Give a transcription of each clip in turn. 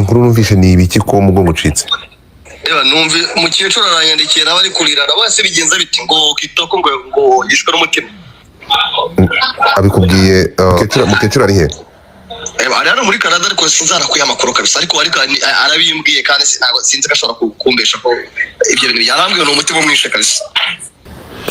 Inkuru numvishe ni ibiki ko umugongo ucitse? Reba, numve umukecuru aranyandikiye, nawe ari kurira, nawe se bigenza biti ngo Kitoko ngo yishwe n'umutima. Abikubwiye mukecuru ari he? Reba, ari hano muri Canada, ariko sinzarakuye amakuru kabisa, ariko arabimbwiye kandi ntabwo sinzi ko ashobora kumbesha ko ibyo bintu yarambwiye ni umutima umwishe kabisa.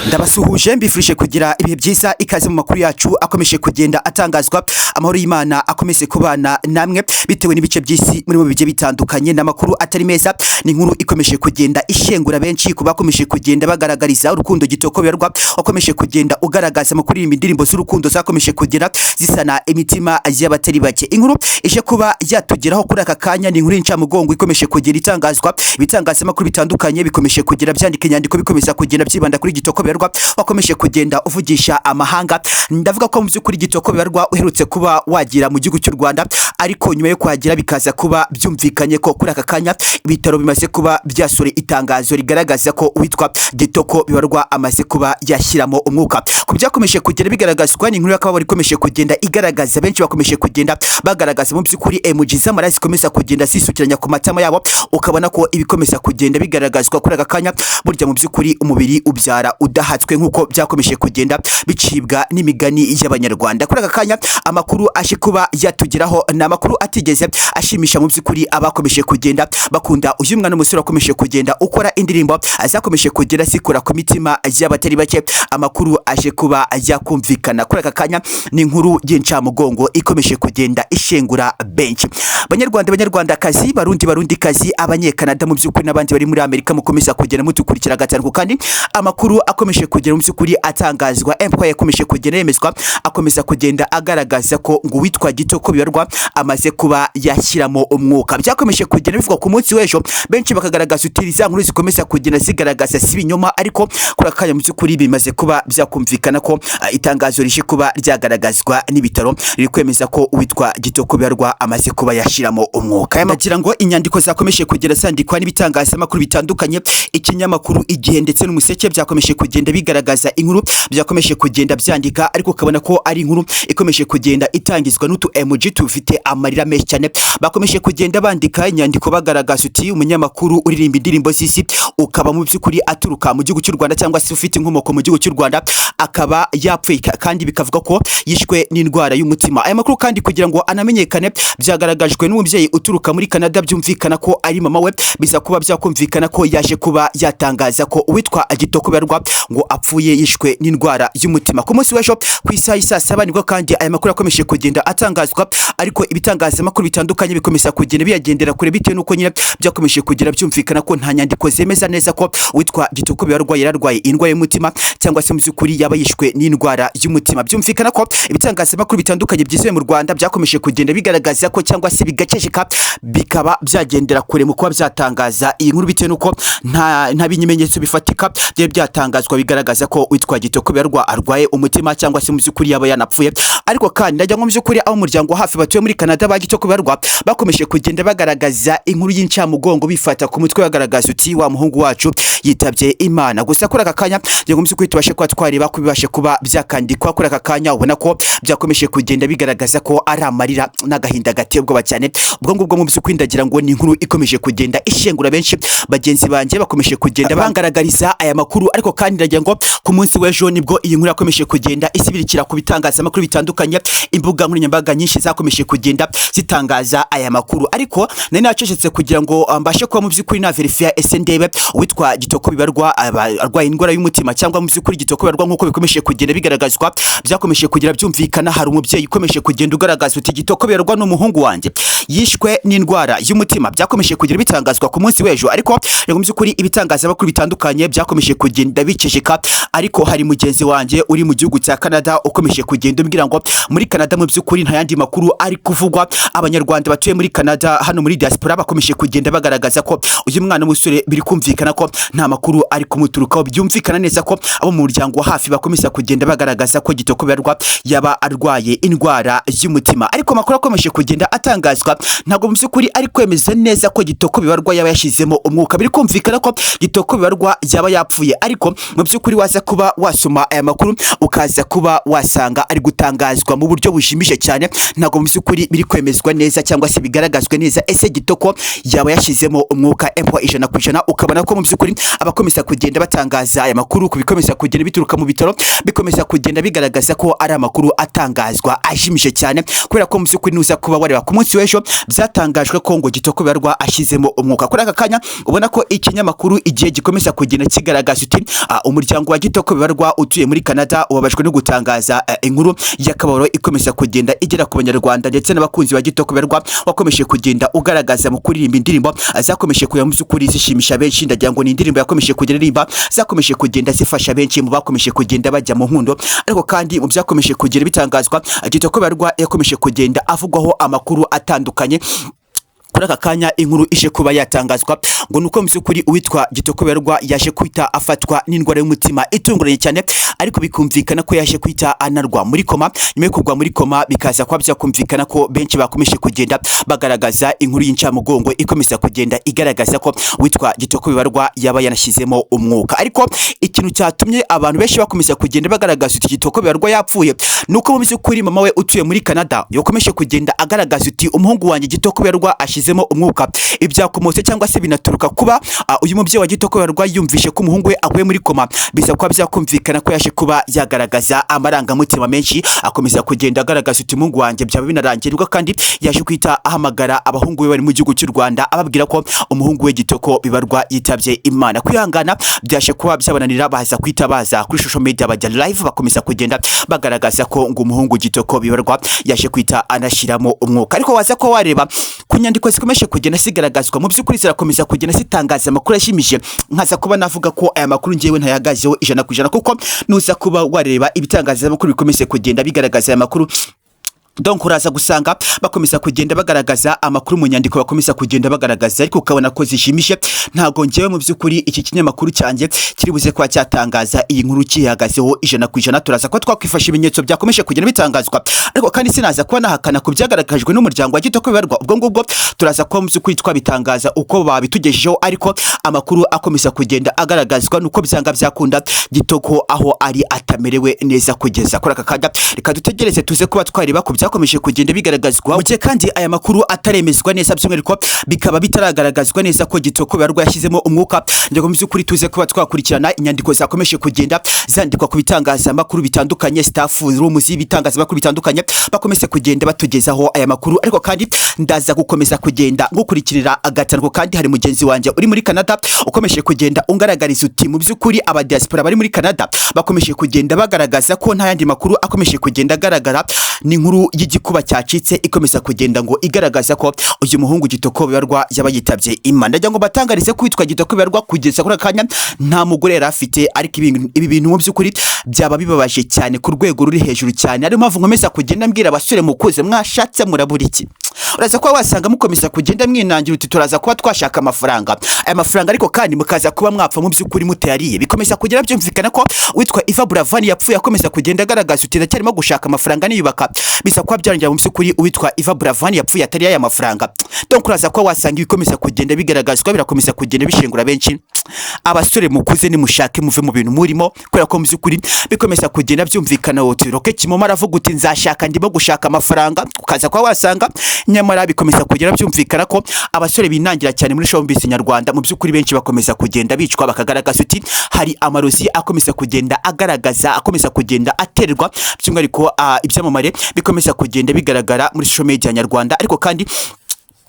Ndabasuhuje, mbifurije kugira ibihe byiza. Ikaze mu makuru yacu akomeje kugenda atangazwa. Amahoro y'Imana akomeze kubana namwe bitewe n'ibice by'isi muri mu bigiye bitandukanye. N'amakuru atari meza, ni inkuru ikomeje kugenda ishengura benshi ku bakomeje kugenda bagaragariza urukundo Gitoko Bibarwa wakomeje kugenda ugaragaza mu kuririmba indirimbo z'urukundo zakomeje kugera zisana imitima y'abatari bake. Inkuru ije kuba yatugeraho kuri aka kanya ni inkuru y'incamugongo ikomeje kugenda itangazwa. Ibitangazamakuru bitandukanye bikomeje kugera byandika inyandiko, bikomeza kugenda byibanda kuri Gitoko Bibarwa wakomeje kugenda uvugisha amahanga. Ndavuga ko mu by'ukuri Gitoko Bibarwa uherutse kuba wagira mu gihugu cy'u Rwanda, ariko nyuma yo kuhagera bikaza kuba byumvikanye ko kuri aka kanya ibitaro bimaze kuba byasore itangazo rigaragaza ko uwitwa Gitoko Bibarwa amaze kuba yashyiramo umwuka. Ku byakomeje kugenda bigaragazwa, ni inkuru y'akababaro ikomeje kugenda igaragaza benshi bakomeje kugenda bagaragaza mu by'ukuri emoji z'amara zikomeza kugenda zisukiranya ku matama yabo, ukabona ko ibikomeza kugenda bigaragazwa kuri aka kanya, burya mu by'ukuri umubiri ubyara udahatswe nk'uko byakomeje kugenda bicibwa n'imigani y'Abanyarwanda. Kuri aka kanya amakuru aje kuba yatugeraho ni amakuru atigeze ashimisha mu by'ukuri abakomeje kugenda bakunda uyu mwana w'umusore wakomeje kugenda ukora indirimbo zakomeje kugenda zikora ku mitima y'abatari bake. Amakuru aje kuba yakumvikana kuri aka kanya ni inkuru y'incamugongo ikomeje kugenda ishengura benshi. Banyarwanda, Banyarwandakazi, Barundi, Barundikazi, Abanyekanada mu by'ukuri n'abandi bari muri Amerika mukomeza kugenda mudukurikira gatanu, kandi amakuru akomeje kugera mu by'ukuri atangazwa, Empire yakomeje kugenda yemezwa, akomeza kugenda agaragaza ko ngo uwitwa Gitoko Bibarwa amaze kuba yashyiramo umwuka. Byakomeje kugenda bivugwa ku munsi w'ejo, benshi bakagaragaza uti za nkuru zikomeza kugenda zigaragaza si ibinyoma, ariko kuri aka kanya mu by'ukuri bimaze kuba byakumvikana ko itangazo rije kuba ryagaragazwa n'ibitaro riri kwemeza ko uwitwa Gitoko Bibarwa amaze kuba yashyiramo umwuka. Ndagira ngo inyandiko zakomeje kugenda zandikwa n'ibitangazamakuru bitandukanye, ikinyamakuru Igihe ndetse n'Umuseke, byakomeje kugenda bigaragaza inkuru, byakomeje kugenda byandika, ariko ukabona ko ari inkuru ikomeje kugenda itangizwa n'utu emoji tufite amarira menshi cyane. Bakomeje kugenda bandika inyandiko bagaragaza uti umunyamakuru uririmba indirimbo z'isi, ukaba mu by'ukuri aturuka mu gihugu cy'u Rwanda cyangwa se ufite inkomoko mu gihugu cy'u Rwanda, akaba yapfuye, kandi bikavuga ko yishwe n'indwara y'umutima. Aya makuru kandi kugira ngo anamenyekane byagaragajwe n'umubyeyi uturuka muri Canada, byumvikana ko ari mama we. Biza kuba byakumvikana ko yaje kuba yatangaza ko uwitwa Gitoko Bibarwa ngo apfuye yishwe n'indwara y'umutima. Ku munsi w'ejo ku isaha y'i saa 7 nibwo kandi aya makuru yakomeje kugenda atangazwa, ariko ibitangazamakuru bitandukanye bikomeza kugenda biyagendera kure bitewe n'uko nyine byakomeje kugera byumvikana ko nta nyandiko zemeza neza ko uwitwa Gitoko Bibarwa yararwaye indwara y'umutima cyangwa se mu by'ukuri yaba yishwe n'indwara y'umutima. Byumvikana ko ibitangazamakuru bitandukanye byizewe mu Rwanda byakomeje kugenda bigaragaza ko cyangwa se bigaceceka, bikaba byagendera kure mu kuba byatangaza iyi nkuru bitewe n'uko nta bimenyetso bifatika byari byatangazwa bigaragaza ko uwitwa Gitoko Bibarwa arwaye umutima cyangwa se mu by'ukuri yaba yanapfuye. Ariko kandi ndagira ngo mu by'ukuri aho umuryango wa hafi batuye muri Canada ba Gitoko Bibarwa bakomeje kugenda bagaragaza inkuru y'incamugongo, bifata ku mutwe, bagaragaza uti wa muhungu wacu yitabye Imana. Gusa kuri aka kanya ngira ngo mu by'ukuri tubashe kuba twareba ko bibashe kuba byakandikwa kuri aka kanya, ubona ko byakomeje kugenda bigaragaza ko ari amarira n'agahinda gateye ubwoba cyane. Ubwo ngubwo mu by'ukuri ndagira ngo ni inkuru ikomeje kugenda ishengura benshi. Bagenzi banjye bakomeje kugenda bangaragariza aya makuru, ariko kandi ndagira ngo ku munsi w'ejo nibwo iyi nkuru yakomeje kugenda isibirikira ku bitangazamakuru bitandukanye, imbuga nkoranyambaga nyinshi zakomeje kugenda zitangaza aya makuru, ariko nari nacecetse kugira ngo mbashe kuba mu by'ukuri na verifiya ese ndebe uwitwa Gitoko Bibarwa arwaye indwara y'umutima cyangwa mu by'ukuri Gitoko Bibarwa nk'uko bikomeje kugenda bigaragazwa, byakomeje kugenda byumvikana. Hari umubyeyi ukomeje kugenda ugaragaza uti Gitoko Bibarwa ni umuhungu wanjye, yishwe n'indwara y'umutima. Byakomeje kugenda bitangazwa ku munsi w'ejo, ariko rero mu by'ukuri ibitangazamakuru bitandukanye byakomeje kugenda biceceka. Ariko hari mugenzi wanjye uri mu gihugu cya Canada ukomeje kugenda umbwira ngo muri Canada mu by'ukuri nta yandi makuru ari kuvugwa. Abanyarwanda batuye muri Canada hano muri diaspora bakomeje kugenda bagaragaza ko uyu mwana w'umusore biri kumvikana ko nta makuru ari kumuturukaho. Byumvikana neza ko abo mu muryango wa hafi bakomeza kugenda bagaragaza ko Gitoko Bibarwa yaba arwaye indwara y'umutima, ariko amakuru akomeje kugenda atangazwa ntabwo mu by'ukuri ari kwemeza neza ko Gitoko Bibarwa yaba yashyizemo umwuka. Biri kumvikana ko Kitoko Bibarwa yaba yapfuye, ariko mu by'ukuri waza kuba wasoma aya makuru ukaza kuba wasanga ari gutangazwa mu buryo bushimishije cyane. Ntabwo mu by'ukuri biri kwemezwa neza cyangwa se bigaragazwe neza ese Kitoko yaba yashyizemo umwuka empo 100%. Ukabona ko mu by'ukuri abakomeza kugenda batangaza aya makuru ku bikomeza kugenda bituruka mu bitaro bikomeza kugenda bigaragaza ko ari amakuru atangazwa ashimishije cyane, kubera ko mu by'ukuri nuza kuba wareba ku munsi w'ejo byatangajwe ko ngo Kitoko Bibarwa ashyizemo umwuka. Kuri aka kanya ubona ko ikinyamakuru Igihe gikomeza kugenda kigaragaza uti umuryango wa Kitoko Bibarwa utuye muri Canada ubabajwe no gutangaza inkuru y'akababaro ikomeza kugenda igera ku Banyarwanda ndetse n'abakunzi ba Kitoko Bibarwa wakomeje kugenda ugaragaza mu kuririmba indirimbo zakomeje kuya mu by'ukuri zishimisha benshi. Ndagira ngo ni indirimbo yakomeje kugenda aririmba zakomeje kugenda zifasha benshi mu bakomeje kugenda bajya mu nkundo. Ariko kandi mu byakomeje kugenda bitangazwa, Kitoko Bibarwa yakomeje kugenda avugwaho amakuru atandukanye. Kuri aka kanya inkuru ije kuba yatangazwa ngo nuko mu by'ukuri uwitwa Kitoko Bibarwa yaje kwita afatwa n'indwara y'umutima itunguranye cyane, ariko bikumvikana ko yaje kwita anarwa muri koma. Nyuma yo kugwa muri koma bikaza kuba byakumvikana ko benshi bakomeje kugenda bagaragaza inkuru y'incamugongo ikomeza kugenda igaragaza ko uwitwa Kitoko Bibarwa yaba yanashyizemo umwuka. Ariko ikintu cyatumye abantu benshi bakomeza kugenda bagaragaza uti Kitoko Bibarwa yapfuye nuko mu by'ukuri mama we utuye muri Canada yakomeje kugenda agaragaza uti umuhungu wanjye Kitoko Bibarwa ashyizemo umwuka. Ibyakomotse cyangwa se binaturuka kuba uyu mubyeyi wa Kitoko Bibarwa yumvishe ko umuhungu we aguye muri koma, biza kuba byakumvikana ko yaje kuba yagaragaza amarangamutima menshi, akomeza kugenda agaragaza uti umuhungu wanjye byaba binarangiye. Nibwo kandi yaje kwita ahamagara abahungu be bari mu gihugu cy'u Rwanda ababwira ko umuhungu we Kitoko Bibarwa yitabye Imana. Kwihangana byaje kuba byabananira, baza kwita baza kuri social media bajya live bakomeza kugenda bagaragaza ko ngo umuhungu Kitoko Bibarwa yaje kwita anashyiramo umwuka. Ariko waza ko wareba ku nyandiko zikomeje kugenda zigaragazwa, mu by'ukuri zirakomeza kugenda zitangaza amakuru ashimishije. Nkaza kuba navuga ko aya makuru ngewe ntayagazeho 100%, kuko nuza kuba wareba ibitangazamakuru bikomeje kugenda bigaragaza aya makuru, donc uraza gusanga bakomeza kugenda bagaragaza amakuru mu nyandiko bakomeza kugenda bagaragaza, ariko ukabona ko zishimishije. Ntabwo ngewe mu by'ukuri iki kinyamakuru cyanjye kiri buze kuba cyatangaza iyi nkuru kihagazeho 100%. Turaza kuba twakwifasha ibimenyetso byakomeje kugenda bitangazwa, ariko kandi sinaza kuba nahakana ku byagaragajwe n'umuryango wa Kitoko Bibarwa. Ubwo ngubwo turaza kuba mu by'ukuri twabitangaza uko babitugejejeho, ariko amakuru akomeza kugenda agaragazwa nuko byanga byakunda Kitoko aho ari atamerewe neza kugeza kuri aka kanya. Reka dutegereze tuze kuba twareba ku byakomeje kugenda bigaragazwa, mu gihe kandi aya makuru ataremezwa neza, by'umwihariko bikaba bitaragaragazwa neza ko Kitoko Bibarwa yashyizemo umwuka. Ngo mu by'ukuri tuze kuba twakurikirana inyandiko zakomeje kugenda zandikwa ku bitangazamakuru bitandukanye, staff room z'ibitangazamakuru bitandukanye bakomeze kugenda batugezaho aya makuru. Ariko kandi ndaza gukomeza kugenda ngukurikirira agataniko. Kandi hari mugenzi wanjye uri muri Canada ukomeje kugenda ungaragariza uti mu by'ukuri aba diaspora bari muri Canada bakomeje kugenda bagaragaza ko nta yandi makuru akomeje kugenda agaragara. Ni inkuru y'igikuba cyacitse ikomeza kugenda ngo igaragaza ko uyu muhungu Kitoko Bibarwa yaba yitabye Imana. Ndagira ngo batangarize ko witwa Kitoko Bibarwa kugeza kuri aka kanya nta mugore yari afite, ariko ibi bintu mu by'ukuri byaba bibabaje cyane ku rwego ruri hejuru cyane. Ariyo mpamvu nkomeza kugenda mbwira abasore mukuze, mwashatse murabura iki? Uraza kuba wasanga mukomeza kugenda mwinangira uti turaza kuba twashaka amafaranga, aya mafaranga, ariko kandi mukaza kuba mwapfa mu by'ukuri mutayariye. Bikomeza kugenda byumvikana ko witwa Yvan Buravan yapfuye akomeza kugenda agaragaza uti ndacyarimo gushaka amafaranga niyubaka, bisa kuba byarangira mu by'ukuri uwitwa Yvan Buravan yapfuye atari aya mafaranga. Donc uraza kuba wasanga ibikomeza kugenda bigaragazwa birakomeza kugenda bishengura benshi. Abasore mukuze nimushake muve mu bintu murimo, kubera ko mu by'ukuri bikomeza kugenda byumvikana uti Rocky Kimomo aravuga uti nzashaka, ndimo gushaka amafaranga, ukaza kuba wasanga nyamara bikomeza kugenda byumvikana ko abasore binangira cyane muri showbiz nyarwanda mu by'ukuri benshi bakomeza kugenda bicwa, bakagaragaza uti hari amarozi akomeza kugenda agaragaza, akomeza kugenda aterwa by'umwihariko ibyamamare bikomeza kugenda bigaragara muri social media nyarwanda. Ariko kandi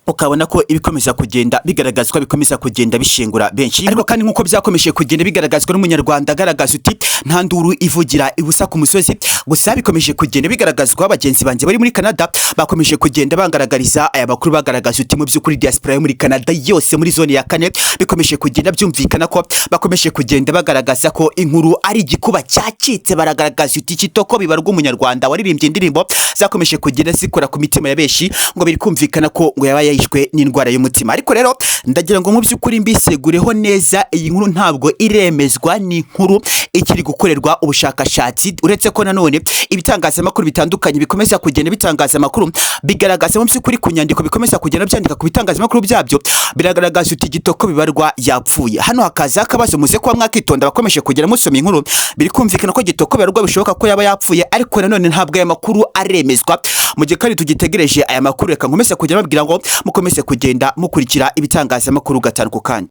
ukabona ko ibikomeza kugenda bigaragazwa bikomeza kugenda bishengura benshi. Ariko kandi nk'uko byakomeje kugenda bigaragazwa n'umunyarwanda agaragaza uti nta nduru ivugira ibusa ku musozi, gusa bikomeje kugenda bigaragazwa bagenzi banjye bari muri Canada bakomeje kugenda bangaragariza aya makuru, bagaragaza uti mu by'ukuri diaspora yo muri Canada yose muri zone ya kane bikomeje kugenda byumvikana ko bakomeje kugenda bagaragaza ko inkuru ari igikuba cyacitse. Baragaragaza uti Kitoko Bibarwa umunyarwanda waririmbye indirimbo zakomeje kugenda zikora ku mitima ya benshi, ngo biri kumvikana ko ngo yaba yishwe n'indwara y'umutima. Ariko rero ndagira ngo mu by'ukuri mbisegureho neza, iyi nkuru ntabwo iremezwa, ni inkuru ikiri gukorerwa ubushakashatsi. Uretse ko nanone ibitangazamakuru bitandukanye bikomeza kugenda bitangaza amakuru, bigaragaza mu by'ukuri ku nyandiko bikomeza kugenda byandika ku bitangazamakuru byabyo, biragaragaza uti Kitoko Bibarwa yapfuye. Hano hakaza akabazo, muze kuba mwakitonda bakomeje kugera musoma inkuru. Biri kumvikana ko Kitoko Bibarwa bishoboka ko yaba yapfuye, ariko nanone ntabwo aya makuru aremezwa. Mu gihe kandi tugitegereje aya makuru, reka nkomeze kugenda babwira ngo mukomeze kugenda mukurikira ibitangazamakuru gatanu ku kanya.